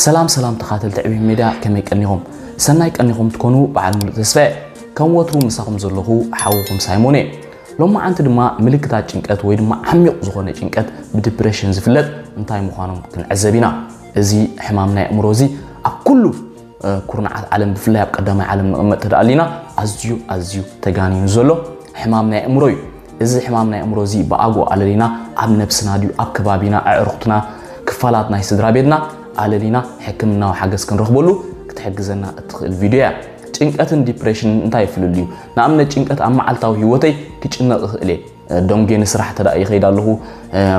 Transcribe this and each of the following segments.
ሰላም ሰላም ተኻተልቲ ዕቤት ሜድያ፣ ከመይ ቀኒኹም? ሰናይ ቀኒኹም ትኮኑ በዓል ሙሉእ ተስፋ እየ። ከም ወትሩ ምሳኹም ዘለኹ ሓውኹም ሳይሞን እየ። ሎማዓንቲ ድማ ምልክታት ጭንቀት ወይ ድማ ዓሚቕ ዝኾነ ጭንቀት ብዲፕሬሽን ዝፍለጥ እንታይ ምዃኖም ክንዕዘብ ኢና። እዚ ሕማም ናይ ኣእምሮ እዚ ኣብ ኩሉ ኩርናዓት ዓለም ብፍላይ ኣብ ቀዳማይ ዓለም ንቕመጥ ተደኣሊና ኣዝዩ ኣዝዩ ተጋኒኑ ዘሎ ሕማም ናይ ኣእምሮ እዩ። እዚ ሕማም ናይ ኣእምሮ እዚ ብኣግኡ ኣለሊና ኣብ ነብስና ድዩ ኣብ ከባቢና ኣዕሩኽትና ክፋላት ናይ ስድራ ቤትና ኣለሊና ሕክምናዊ ሓገዝ ክንረኽበሉ ክትሕግዘና እትኽእል ቪድዮ እያ። ጭንቀትን ዲፕሬሽንን እንታይ ይፍልልዩ? ንኣብነት ጭንቀት ኣብ መዓልታዊ ህይወተይ ክጭነቕ እኽእል እየ። ደንጌ ንስራሕ ተደኣ ይኸይድ ኣለኹ፣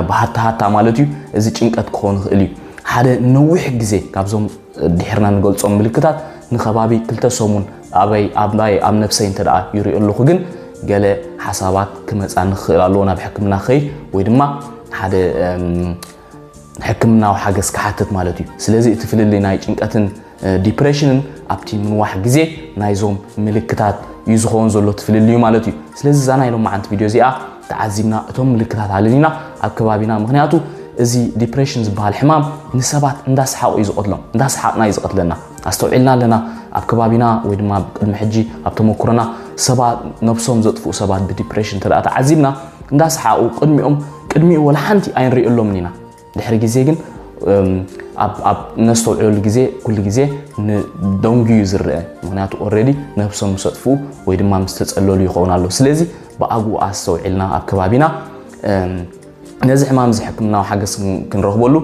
ብሃታ ሃታ ማለት እዩ። እዚ ጭንቀት ክኸውን ይኽእል እዩ። ሓደ ነዊሕ ግዜ ካብዞም ድሕርና ንገልጾም ምልክታት ንኸባቢ ክልተ ሰሙን ኣበይ ኣብ ናይ ኣብ ነብሰይ እንተ ደኣ ይሪኦ ኣለኹ ግን ገለ ሓሳባት ክመጻ ንክኽእል ኣለዎ ናብ ሕክምና ክኸይድ ወይ ድማ ሓደ ሕክምናዊ ሓገዝ ክሓትት ማለት እዩ። ስለዚ እቲ ፍልልይ ናይ ጭንቀትን ዲፕሬሽንን ኣብቲ ምንዋሕ ግዜ ናይዞም ምልክታት እዩ ዝኸውን ዘሎ ትፍልልዩ ማለት እዩ። ስለዚ እዛ ናይ ሎማዓንቲ ቪድዮ እዚኣ ተዓዚብና እቶም ምልክታት ኣለሊና ኣብ ከባቢና ምክንያቱ እዚ ዲፕሬሽን ዝበሃል ሕማም ንሰባት እንዳሰሓቑ እዩ ዝቐትሎም። እንዳሰሓቕና እዩ ዝቐትለና። ኣስተውዒልና ኣለና ኣብ ከባቢና ወይ ድማ ቅድሚ ሕጂ ኣብ ተመክሮና ሰባት ነብሶም ዘጥፍኡ ሰባት ብዲፕሬሽን ተደኣ ተዓዚብና እንዳሰሓቑ ቅድሚኦም ቅድሚኡ ወላ ሓንቲ ኣይንሪእሎምን ኢና። ድሕሪ ግዜ ግን ኣብ ኣብ ነስተውዕለሉ ግዜ ኩሉ ግዜ ንደንጉ እዩ ዝረአ። ምክንያቱ ኦልሬዲ ነብሶም ምስ ኣጥፍኡ ወይ ድማ ምስ ተጸለሉ ይኸውን ኣሎ። ስለዚ ብኣግኡ ኣስተውዒልና ኣብ ከባቢና ነዚ ሕማም እዚ ሕክምናዊ ሓገዝ ክንረኽበሉ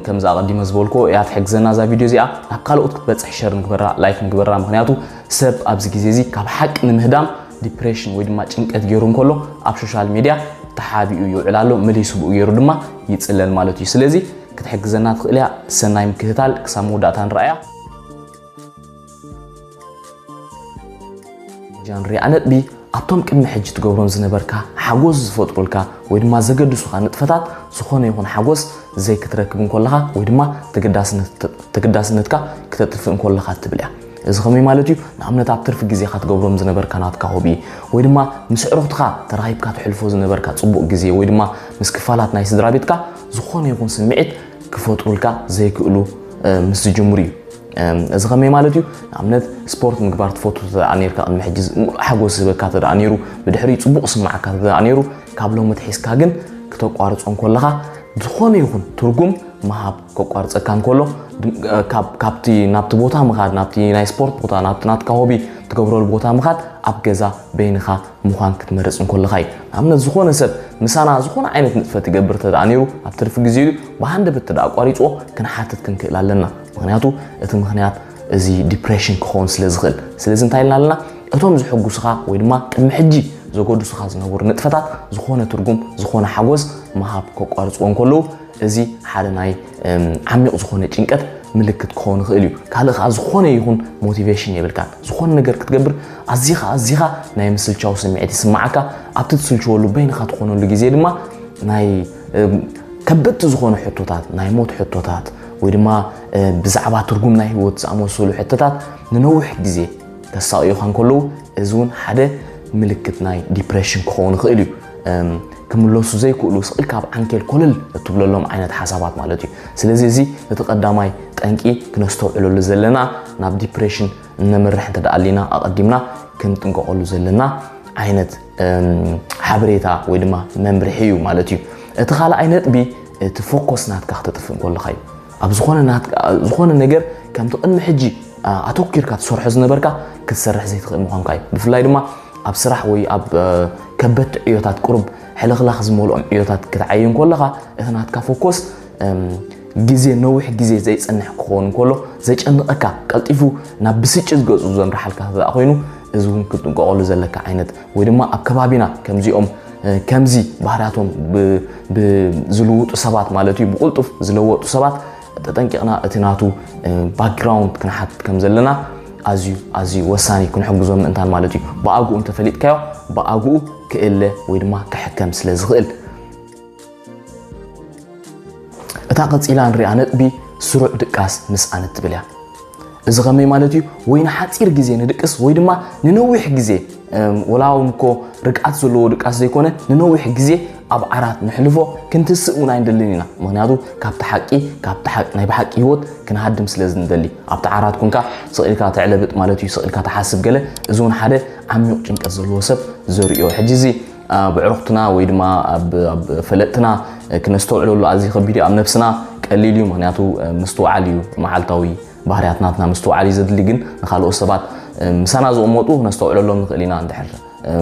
ከምዚ ኣቐዲመ ዝበልኩ እያ ትሕግዘና እዛ ቪድዮ እዚኣ ናብ ካልኦት ክትበፅሕ ሸር ንግበራ ላይክ ንግበራ። ምክንያቱ ሰብ ኣብዚ ግዜ እዚ ካብ ሓቂ ንምህዳም ዲፕሬሽን ወይ ድማ ጭንቀት ገይሩ እንከሎ ኣብ ሶሻል ሚድያ ተሓቢኡ ይውዕል ኣሎ። መሊሱ ብኡ ገይሩ ድማ ይፅለል ማለት እዩ። ስለዚ ክትሕግዘና ትኽእል እያ። ሰናይ ምክትታል ክሳብ መወዳእታ ንረኣያ። ጃን ሪኣ ነጥቢ ኣብቶም ቅድሚ ሕጂ ትገብሮም ዝነበርካ ሓጎስ ዝፈጥሩልካ ወይ ድማ ዘገድሱኻ ንጥፈታት ዝኾነ ይኹን ሓጎስ ዘይክትረክብ እንከለኻ ወይ ድማ ተገዳስነትካ ክተጥፍእ እንከለኻ ትብል እያ። እዚ ከመይ ማለት እዩ? ንኣብነት ኣብ ትርፊ ግዜኻ ትገብሮም ዝነበርካ ናትካ ሆቢ ወይ ድማ ምስ ኣዕሩኽትኻ ተራኺብካ ትሕልፎ ዝነበርካ ጽቡቕ ግዜ ወይ ድማ ምስ ክፋላት ናይ ስድራ ቤትካ ዝኾነ ይኹን ስምዒት ክፈጥሩልካ ዘይክእሉ ምስ ዝጅምሩ እዩ። እዚ ከመይ ማለት እዩ? ንኣብነት ስፖርት ምግባር ትፈቱ ተደኣ ነርካ ቅድሚ ሕጂ ሓጎስ ዝህበካ ተደኣ ነይሩ ብድሕሪ ጽቡቕ ስማዓካ ተደኣ ነይሩ ካብ ሎሚ ትሒዝካ ግን ክተቋርጾ እንከለኻ ዝኾነ ይኹን ትርጉም ምሃብ ከቋርጸካ እንከሎ ካብቲ ናብቲ ቦታ ምኻድ ናብቲ ናይ ስፖርት ቦታ ናብቲ ናትካ ሆቢ ትገብረሉ ቦታ ምኻድ ኣብ ገዛ በይንኻ ምዃን ክትመርጽ እንከለኻ እዩ። ንኣብነት ዝኾነ ሰብ ምሳና ዝኾነ ዓይነት ንጥፈት ይገብር ተደኣ ነይሩ ኣብ ትርፊ ግዜኡ ብሃንደበት ተደኣ ኣቋሪጽዎ ክንሓትት ክንክእል ኣለና። ምክንያቱ እቲ ምክንያት እዚ ዲፕሬሽን ክኸውን ስለ ዝኽእል። ስለዚ እንታይ ኢልና ኣለና? እቶም ዝሕጉስኻ ወይ ድማ ቅድሚ ሕጂ ዘገድሱኻ ዝነበሩ ንጥፈታት ዝኾነ ትርጉም ዝኾነ ሓጎስ ምሃብ ከቋርፅዎ እንከለዉ እዚ ሓደ ናይ ዓሚቕ ዝኾነ ጭንቀት ምልክት ክኸውን ይኽእል እዩ። ካልእ ከዓ ዝኾነ ይኹን ሞቲቬሽን የብልካን። ዝኾነ ነገር ክትገብር ኣዚኻ ኣዚኻ ናይ ምስልቻው ስምዒት ይስምዓካ። ኣብቲ ትስልችወሉ በይንኻ ትኾነሉ ግዜ ድማ ናይ ከበድቲ ዝኾኑ ሕቶታት ናይ ሞት ሕቶታት ወይ ድማ ብዛዕባ ትርጉም ናይ ህይወት ዝኣመሰሉ ሕቶታት ንነዊሕ ግዜ ከሳቕዩኻ እንከለዉ እዚ እውን ሓደ ምልክት ናይ ዲፕሬሽን ክኸውን ይኽእል እዩ። ክምለሱ ዘይክእሉ ስቕ ኢልካ ኣብ ዓንኬል ኮለል እትብለሎም ዓይነት ሓሳባት ማለት እዩ። ስለዚ እዚ እቲ ቀዳማይ ጠንቂ ክነስተውዕለሉ ዘለና ናብ ዲፕሬሽን እነምርሕ እንተ ደኣ ኣሊና ኣቐዲምና ክንጥንቀቐሉ ዘለና ዓይነት ሓበሬታ ወይ ድማ መምርሒ እዩ ማለት እዩ። እቲ ካልኣይ ነጥቢ እቲ ፎኮስ ናትካ ክተጥፍእ እንከለኻ እዩ። ኣብ ዝኾነ ዝኾነ ነገር ከምቲ ቅድሚ ሕጂ ኣተኪርካ ትሰርሖ ዝነበርካ ክትሰርሕ ዘይትኽእል ምዃንካ እዩ። ብፍላይ ድማ ኣብ ስራሕ ወይ ኣብ ከበድቲ ዕዮታት ቅሩብ ሕልኽላኽ ዝመልኦም ዕዮታት ክትዓይ እንከለኻ እቲ ናትካ ፎኮስ ግዜ ነዊሕ ግዜ ዘይጸንሕ ክኸውን እንከሎ ዘጨንቐካ ቀልጢፉ ናብ ብስጭት ገጹ ዘምርሓልካ ተደኣ ኮይኑ እዚ እውን ክትጥንቀቐሉ ዘለካ ዓይነት ወይ ድማ ኣብ ከባቢና ከምዚኦም ከምዚ ባህርያቶም ብዝልውጡ ሰባት ማለት እዩ ብቁልጡፍ ዝለወጡ ሰባት ተጠንቂቕና እቲ ናቱ ባክግራውንድ ክንሓትት ከም ዘለና ኣዝዩ ኣዝዩ ወሳኒ ክንሕግዞም ምእንታን ማለት እዩ። ብኣግኡ እንተፈሊጥካዮ ብኣግኡ ክእለ ወይ ድማ ክሕከም ስለ ዝኽእል። እታ ቀጺላ ንሪኣ ነጥቢ ስሩዕ ድቃስ ምስኣን እትብል እያ። እዚ ከመይ ማለት እዩ? ወይ ንሓጺር ግዜ ንድቅስ ወይ ድማ ንነዊሕ ግዜ ወላ እውን እኮ ርግኣት ዘለዎ ድቃስ ዘይኮነ፣ ንነዊሕ ግዜ ኣብ ዓራት ንሕልፎ ክንትስእ እውን ኣይንደልን ኢና። ምክንያቱ ካብቲ ሓቂ፣ ካብቲ ሓቂ፣ ናይ ብሓቂ ህይወት ክንሃድም ስለ ዝንደሊ፣ ኣብቲ ዓራት ኮንካ ስቕ ኢልካ ተዕለብጥ ማለት እዩ፣ ስቕ ኢልካ ትሓስብ ገለ። እዚ እውን ሓደ ዓሚቕ ጭንቀት ዘለዎ ሰብ ዘርእዮ። ሕጂ እዚ ኣብ ኣዕሩኽትና ወይ ድማ ኣብ፣ ኣብ ፈለጥትና ክነስተውዕለሉ ኣዝዩ ከቢድ እዩ። ኣብ ነብስና ቀሊል እዩ፣ ምክንያቱ ምስትውዓል እዩ፣ መዓልታዊ ባህርያት ናትና ምስትውዓል እዩ ዘድሊ። ግን ንኻልኦት ሰባት ምሳና ዝቕመጡ ክነስተውዕለሎም ንኽእል ኢና። እንድሕር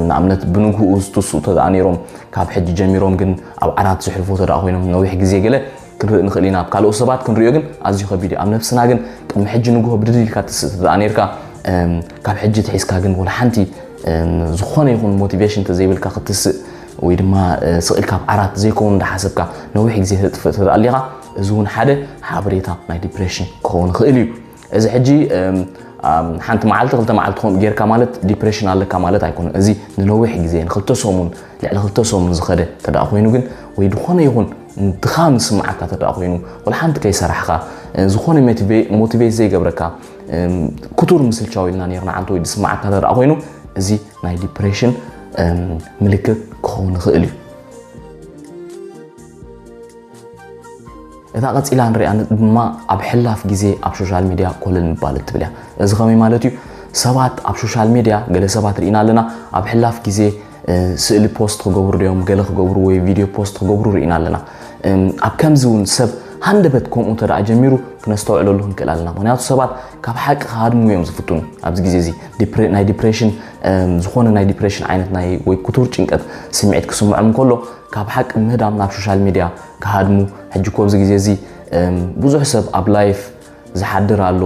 ንኣብነት ብንግህኡ ዝትስኡ ተደኣ ነይሮም፣ ካብ ሕጂ ጀሚሮም ግን ኣብ ዓራት ዝሕልፎ ተደኣ ኮይኖም ነዊሕ ግዜ ገለ ክንርኢ ንኽእል ኢና። ኣብ ካልኦት ሰባት ክንሪኦ ግን ኣዝዩ ከቢድ እዩ። ኣብ ነብስና ግን ቅድሚ ሕጂ ንግሆ ብድድ ኢልካ ትስእ ተደኣ ነይርካ፣ ካብ ሕጂ ትሒዝካ ግን ወላ ሓንቲ ዝኾነ ይኹን ሞቲቬሽን ተዘይብልካ ክትስእ ወይ ድማ ስቕ ኢልካ ኣብ ዓራት ዘይከውን እንዳሓሰብካ ነዊሕ ግዜ ተጥፍእ ተደኣ ኣሊኻ፣ እዚ እውን ሓደ ሓበሬታ ናይ ዲፕሬሽን ክኸውን ይኽእል እዩ። እዚ ሕጂ ሓንቲ መዓልቲ ክልተ መዓልቲ ከምኡ ጌርካ ማለት ዲፕሬሽን ኣለካ ማለት ኣይኮነን። እዚ ንነዊሕ ግዜ፣ ንክልተ ሰሙን፣ ልዕሊ ክልተ ሰሙን ዝኸደ ተደኣ ኮይኑ ግን፣ ወይ ዝኾነ ይኹን ድኻም ዝስምዓካ ተደኣ ኮይኑ፣ ወላ ሓንቲ ከይሰራሕካ፣ ዝኾነ ሞቲቬት ዘይገብረካ፣ ክቱር ምስልቻው ኢልና ነይርና ዓንተ ወይ ዝስምዓካ ተደኣ ኮይኑ፣ እዚ ናይ ዲፕሬሽን ምልክት ክኸውን ይኽእል እዩ። እታ ቀጺላ ንሪኣ ድማ ኣብ ሕላፍ ግዜ ኣብ ሶሻል ሚድያ ኮለል ምባል እትብል እያ። እዚ ከመይ ማለት እዩ? ሰባት ኣብ ሶሻል ሚድያ፣ ገለ ሰባት ርኢና ኣለና፣ ኣብ ሕላፍ ግዜ ስእሊ ፖስት ክገብሩ ድዮም፣ ገለ ክገብሩ ወይ ቪድዮ ፖስት ክገብሩ ርኢና ኣለና። ኣብ ከምዚ እውን ሰብ ሃንደበት ከምኡ እንተ ደኣ ጀሚሩ ክነስተውዕለሉ ክንክእል ኣለና። ምክንያቱ ሰባት ካብ ሓቂ ክሃድሙ እዮም ዝፍትኑ። ኣብዚ ግዜ እዚ ናይ ዲፕሬሽን፣ ዝኾነ ናይ ዲፕሬሽን ዓይነት ናይ ወይ ክቱር ጭንቀት ስምዒት ክስምዖም እንከሎ፣ ካብ ሓቂ ምህዳም ናብ ሶሻል ሚድያ ክሃድሙ። ሕጂ እኮ ኣብዚ ግዜ እዚ ብዙሕ ሰብ ኣብ ላይፍ ዝሓድር ኣሎ።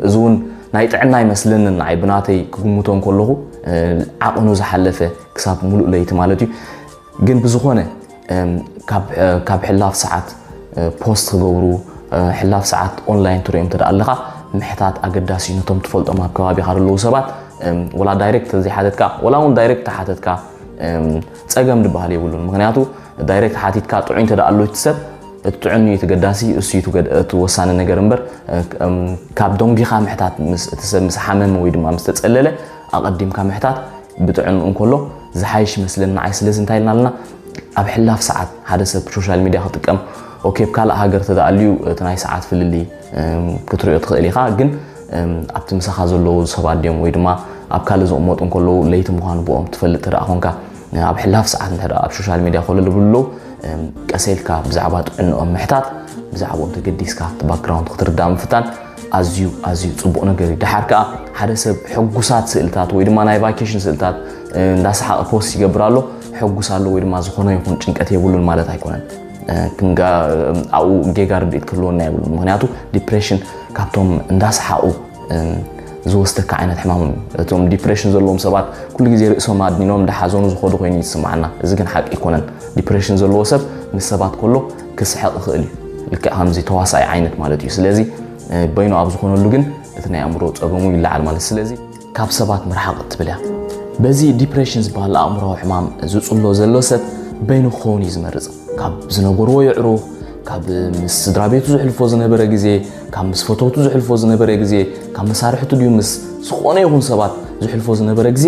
እዚ እውን ናይ ጥዕና ኣይመስለንን ንዓይ ብናተይ ክግምቶ እንከለኹ፣ ዓቐኑ ዝሓለፈ ክሳብ ሙሉእ ለይቲ ማለት እዩ። ግን ብዝኾነ ካብ ሕላፍ ሰዓት ፖስት ክገብሩ፣ ሕላፍ ሰዓት ኦንላይን ትሪኦም እንተ ደኣ ኣለኻ፣ ምሕታት ኣገዳሲ እዩ። ነቶም ትፈልጦም ኣብ ከባቢኻ ዘለዉ ሰባት፣ ወላ ዳይሬክት ዘይሓተትካ፣ ወላ እውን ዳይሬክት ተሓተትካ፣ ጸገም ዝበሃል የብሉን። ምክንያቱ ዳይሬክት ሓቲትካ ጥዑይ እንተ ደኣ ኣሎ እቲ ሰብ፣ እቲ ጥዑይ እዩ ተገዳሲ፣ እሱ እዩ እቲ ወሳኒ ነገር እምበር፣ ካብ ደንጒኻ ምሕታት፣ እቲ ሰብ ምስ ሓመመ ወይ ድማ ምስ ተጸለለ ኣቐዲምካ ምሕታት ብጥዕንኡ እንከሎ ዝሓይሽ ይመስለኒ ንዓይ። ስለዚ እንታይ ኢልና ኣለና? ኣብ ሕላፍ ሰዓት ሓደ ሰብ ሶሻል ሚድያ ክጥቀም፣ ኦኬ፣ ኣብ ካልእ ሃገር ተደኣልዩ እቲ ናይ ሰዓት ፍልልይ ክትሪኦ ትኽእል ኢኻ። ግን ኣብቲ ምሳኻ ዘለዉ ሰባት ድዮም ወይ ድማ ኣብ ካልእ ዝቕመጡ እንከለዉ ለይቲ ምዃኑ ብኦም ትፈልጥ ተደኣ ኮንካ፣ ኣብ ሕላፍ ሰዓት እንተ ኣብ ሶሻል ሚድያ ኮለል ዝብሉ ኣለዉ፣ ቀሰ ኢልካ ብዛዕባ ጥዕንኦም ምሕታት፣ ብዛዕባኦም ተገዲስካ እቲ ባክግራውንድ ክትርዳእ ምፍታን ኣዝዩ ኣዝዩ ጽቡቕ ነገር እዩ። ደሓር ከኣ ሓደ ሰብ ሕጉሳት ስእልታት ወይ ድማ ናይ ቫኬሽን ስእልታት እንዳሰሓቐ ፖስት ይገብር ኣሎ፣ ሕጉስ ኣሎ ወይ ድማ ዝኾነ ይኹን ጭንቀት የብሉን ማለት ኣይኮነን። ክንጋ ኣብኡ ጌጋ ርድኢት ክህልወና የብሉን። ምክንያቱ ዲፕሬሽን ካብቶም እንዳሰሓቑ ዝወስደካ ዓይነት ሕማም እዩ። እቶም ዲፕሬሽን ዘለዎም ሰባት ኩሉ ግዜ ርእሶም ኣድኒኖም እንዳሓዘኑ ዝኸዱ ኮይኑ ይስምዓና። እዚ ግን ሓቂ ኣይኮነን። ዲፕሬሽን ዘለዎ ሰብ ምስ ሰባት ከሎ ክስሕቕ ይኽእል እዩ። ልክዕ ከምዚ ተዋሳኣይ ዓይነት ማለት እዩ። ስለዚ በይኑ ኣብ ዝኾነሉ ግን እቲ ናይ ኣእምሮ ጸገሙ ይለዓል ማለት። ስለዚ ካብ ሰባት ምርሓቕ እትብል እያ። በዚ ዲፕሬሽን ዝበሃል ኣእምሮዊ ሕማም ዝጽሎ ዘሎ ሰብ በይኑ ክኸውን እዩ ዝመርጽ። ካብ ዝነበርዎ የዕሩኽ፣ ካብ ምስ ስድራ ቤቱ ዝሕልፎ ዝነበረ ግዜ፣ ካብ ምስ ፈተውቱ ዝሕልፎ ዝነበረ ግዜ፣ ካብ መሳርሕቱ ድዩ ምስ ዝኾነ ይኹን ሰባት ዝሕልፎ ዝነበረ ግዜ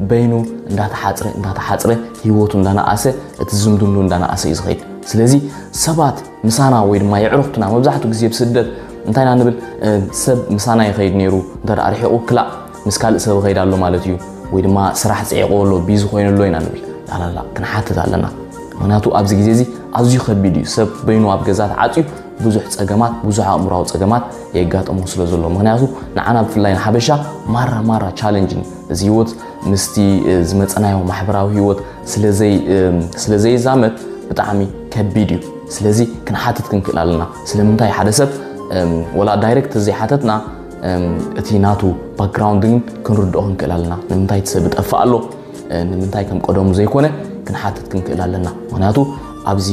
በይኑ እንዳተሓጽረ እንዳተሓጽረ ህይወቱ እንዳነኣሰ፣ እቲ ዝምድንኡ እንዳነኣሰ እዩ ዝኸይድ። ስለዚ ሰባት ምሳና ወይ ድማ የዕሩኽትና መብዛሕትኡ ግዜ ብስደት እንታይ ኢና ንብል? ሰብ ምሳና ይኸይድ ነይሩ እንተ ደኣ ርሒቑ ክላእ ምስ ካልእ ሰብ ይኸይድ ኣሎ ማለት እዩ፣ ወይ ድማ ስራሕ ጽዒቑ ኣሎ፣ ቢዚ ኮይኑ ኣሎ ኢና ንብል። ላላላ፣ ክንሓትት ኣለና። ምክንያቱ ኣብዚ ግዜ እዚ ኣዝዩ ከቢድ እዩ። ሰብ በይኑ ኣብ ገዛ ተዓጽዩ ብዙሕ ጸገማት፣ ብዙሕ ኣእምሮኣዊ ጸገማት የጋጥሞ ስለ ዘሎ። ምክንያቱ ንዓና ብፍላይ ንሓበሻ ማራ ማራ ቻለንጅ እዩ እዚ ህይወት ምስቲ ዝመጸናዮ ማሕበራዊ ህይወት ስለ ዘይ-፣ ስለ ዘይዛመድ ብጣዕሚ ከቢድ እዩ። ስለዚ ክንሓትት ክንክእል ኣለና። ስለምንታይ ሓደ ሰብ፣ ወላ ዳይሬክት ዘይሓተትና፣ እቲ ናቱ ባክግራውንድ ግን ክንርድኦ ክንክእል ኣለና። ንምንታይ እቲ ሰብ ይጠፍእ ኣሎ? ንምንታይ ከም ቀደሙ ዘይኮነ ክንሓትት ክንክእል ኣለና። ምክንያቱ ኣብዚ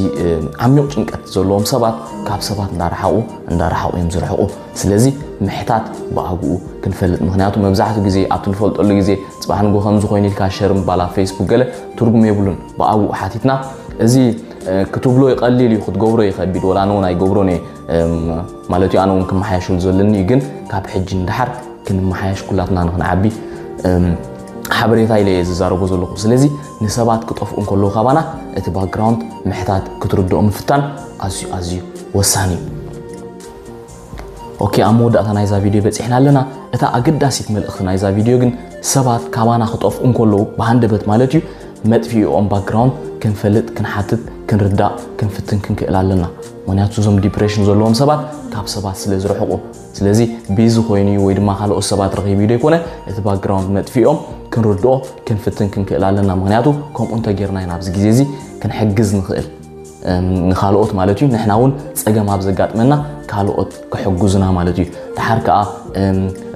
ዓሚቕ ጭንቀት ዘለዎም ሰባት ካብ ሰባት እንዳረሓቑ፣ እንዳረሓቑ እዮም ዝርሕቑ። ስለዚ ምሕታት ብኣግኡ ክንፈልጥ። ምክንያቱ መብዛሕትኡ ግዜ ኣብቲ ንፈልጠሉ ግዜ ጽባሕ ንግሆ ከምዚ ኮይኑ ኢልካ ሸር ምባል ኣብ ፌስቡክ ገለ ትርጉም የብሉን። ብኣግኡ ሓቲትና፣ እዚ ክትብሎ ይቐሊል እዩ፣ ክትገብሮ እዩ ከቢድ። ወላ ኣነ እውን ኣይገብሮን እየ ማለት እዩ። ኣነ እውን ክመሓየሸሉ ዘለኒ እዩ። ግን ካብ ሕጂ ንደሓር ክንመሓየሽ ኩላትና ንክንዓቢ ሓበሬታ ኢለ እየ ዝዛረቦ ዘለኹ። ስለዚ ንሰባት ክጠፍኡ እንከለዉ ካባና እቲ ባክግራውንድ ምሕታት ክትርድኦ ምፍታን ኣዝዩ ኣዝዩ ወሳኒ እዩ። ኦኬ፣ ኣብ መወዳእታ ናይዛ ቪድዮ በፂሕና ኣለና። እታ ኣገዳሲት መልእኽቲ ናይዛ ቪድዮ ግን ሰባት ካባና ክጠፍኡ እንከለዉ ብሃንደበት ማለት እዩ መጥፊኦም ባክግራውንድ ክንፈልጥ ክንሓትት ክንርዳእ ክንፍትን ክንክእል ኣለና። ምክንያቱ እዞም ዲፕሬሽን ዘለዎም ሰባት ካብ ሰባት ስለ ዝረሕቁ ስለዚ ቢዚ ኮይኑ ወይ ድማ ካልኦት ሰባት ረኺቡ ዶ ይኮነ እቲ ባክግራውንድ መጥፊኦም ክንርድኦ ክንፍትን ክንክእል ኣለና። ምክንያቱ ከምኡ እንተጌርና ኢና ኣብዚ ግዜ እዚ ክንሕግዝ ንኽእል ንካልኦት ማለት እዩ። ንሕና እውን ፀገም ኣብ ዘጋጥመና ካልኦት ክሕጉዝና ማለት እዩ። ድሓር ከዓ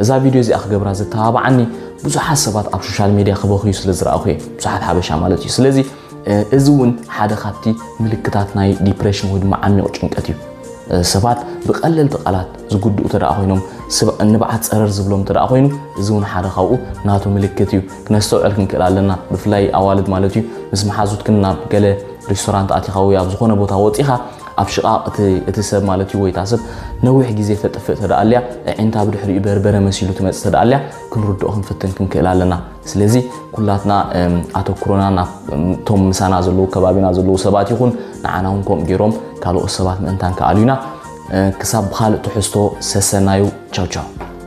እዛ ቪድዮ እዚኣ ክገብራ ዘተባብዓኒ ብዙሓት ሰባት ኣብ ሶሻል ሚድያ ክበኽዩ ስለ ዝረኣኹ እየ። ብዙሓት ሓበሻ ማለት እዩ። ስለዚ እዚ እውን ሓደ ካብቲ ምልክታት ናይ ዲፕሬሽን ወይ ድማ ዓሚቕ ጭንቀት እዩ። ሰባት ብቐለልቲ ቃላት ዝጉድኡ ተደኣ ኮይኖም ንብዓት ፀረር ዝብሎም ተደኣ ኮይኑ እዚ እውን ሓደ ካብኡ ናቱ ምልክት እዩ። ክነስተውዕል ክንክእል ኣለና። ብፍላይ ኣዋልድ ማለት እዩ ምስ መሓዙትክን ናብ ገለ ሬስቶራንት ኣቲኻ ወይ ኣብ ዝኾነ ቦታ ወፂኻ ኣብ ሽቓቕ እቲ ሰብ ማለት እዩ ወይ እታ ሰብ ነዊሕ ግዜ ተጥፍእ ተደኣልያ ኣዒንታ ብድሕሪኡ በርበረ መሲሉ ትመፅእ ተደኣልያ ክንርድኦ ክንፍትን ክንክእል ኣለና። ስለዚ ኩላትና ኣተኩሮና ናብቶም ምሳና ዘለዉ ከባቢና ዘለዉ ሰባት ይኹን ንዓና እውን ከምኡ ገይሮም ካልኦት ሰባት ምእንታን ክኣልዩና። ክሳብ ብኻልእ ትሕዝቶ ሰሰናዩ። ቻው ቻው።